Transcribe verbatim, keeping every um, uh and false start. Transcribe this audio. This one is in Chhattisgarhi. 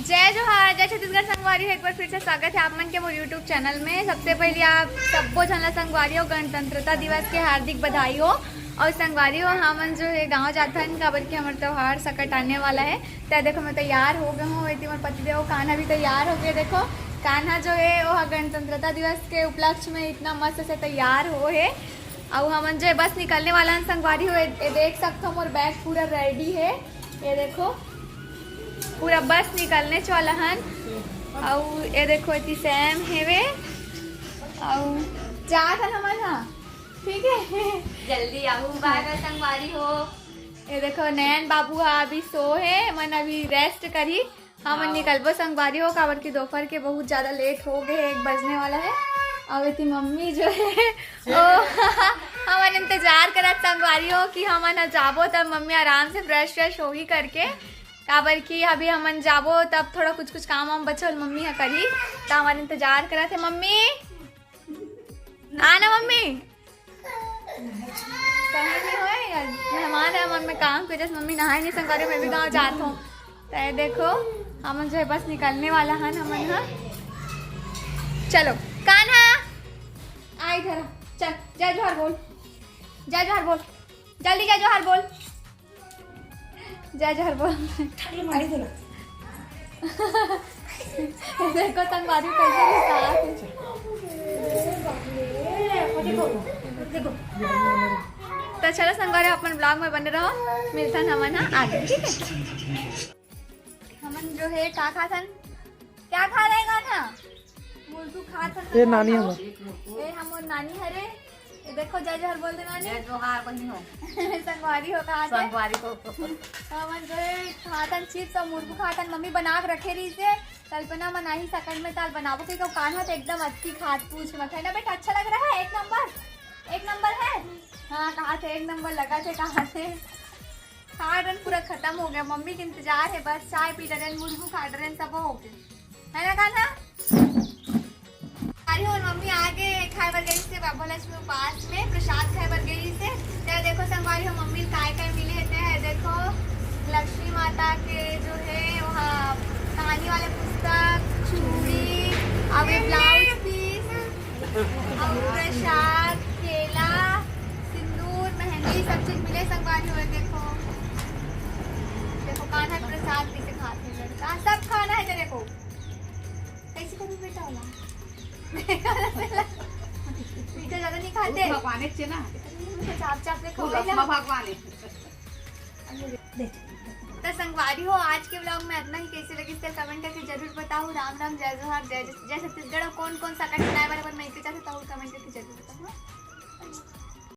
जय जोहार, जय छत्तीसगढ़ संगवारी हो, एक बार फिर से स्वागत है आप मन के मोर YouTube चैनल में। सबसे पहले आप सबो झन ला संगवारी हो गणतंत्रता दिवस के हार्दिक बधाई हो। और संगवारी हो, हमन जो है गाँव जाथन, काबर कि हमर त्योहार सकट आने वाला है। तो देखो, मैं तैयार हो गए हूँ, एती मोर पतिदेव कान्हा भी तैयार हो गए। देखो, कान्हा जो है वो गणतंत्रता दिवस के उपलक्ष्य में इतना मस्त से तैयार हो है। और हमन जो है बस निकलने वाला है संगवारी हो, ये देख सकते हो मोर बैग पूरा रेडी है। ये देखो, पूरा बस निकलने वाला हन। अउ ये देखो, एती सैम हेवे, अउ जात हन हमन हा, ठीक है। जल्दी आहू, बाय बाय संगवारी हो। ये देखो, नयन बाबू हा अभी सो है, मन अभी रेस्ट करी। हमन निकलबो संगवारी हो, काबर कि दोपहर के बहुत ज्यादा लेट हो गए, एक बजने वाला है। और एती मम्मी जो है वो हमन इंतजार करत संगवारी हो कि हमन ह जाबो, तब मम्मी आराम से फ्रेश फ्रेश होही करके, काबर कि अभी हमन जाबो तब थोड़ा कुछ कुछ काम वाम बचल मम्मी ह करही। त हमन इंतजार करत है मम्मी, आना मम्मी। कहीं नहीं होए, मेहमान है मन में काम के, जैसे मम्मी नहाए नहीं संगवारी, मैं भी गाँव जात हूँ। तो ये देखो, हमन जो है बस निकलने वाला हन हमन हा। चलो कान्हा, आ इधर आ। चल, जय जोहार बोल, जय जोहार बोल, जल्दी जय जोहार बोल, जय जोहार बोल। ठाकुर मारी देना। देखो संगवारी कैसे रिसात है। देखो, देखो। तो चलो संगवारी, अपन ब्लॉग में बने रहो, मिलथन हमन हा आगे, ठीक है? हमन जो है का खाथन, क्या खा रहे कान्हा? मुरकू खाथन। ए नानी हमर। ए हमर नानी हरे। ये देखो, जय जोहार बोल दे नानी। जय जोहार बहिनी हो। संगवारी हो कहा थे? संगवारी हो। हमन जो है खाथन चिप्स और मुरकू खाथन, मम्मी बना के रखे रही से। कल्पना मन आही सकट में, ताल बनाबो के कान्हा तो एकदम अच्छी खात पूछ मत है ना बेटा, अच्छा लग रहा है, एक नंबर, एक नंबर है। हाँ कहा थे, एक नंबर लगा थे कहा थे। खा डरेन पूरा खत्म हो गया, मम्मी के इंतजार है बस, चाय पी डरेन, मुरकू खा डरेन, सब हो गया, है ना कान्हा? अरे और मम्मी आगे खाए बर गई से बाबा लक्ष्मी उपास में प्रसाद खाए बर गई से। तो देखो संगवारी हो मम्मी काय काय मिले है, तो है देखो लक्ष्मी माता के जो है वहाँ कहानी वाले पुस्तक, चूड़ी, अब ये ब्लाउज पीस, अब प्रसाद, केला, सिंदूर, मेहंदी, सब चीज मिले संगवारी हो। देखो, देखो कान्हा प्रसाद कैसे खाते हैं लड़का, सब खाना है तेरे को। कैसे कभी बेटा होला? मीठा ज्यादा नहीं खाते। भगवान एक ना। चाप चाप के खाओ भगवान। तो संगवारी हो, आज के ब्लॉग में इतना ही। कैसे लगिस तेला कमेंट करके जरूर बताओ। राम राम, जय जोहार, जय जय छत्तीसगढ़। और कौन कौन सा कठिनाई वाले पर मैं के चाहता हूँ, कमेंट करके जरूर बताओ।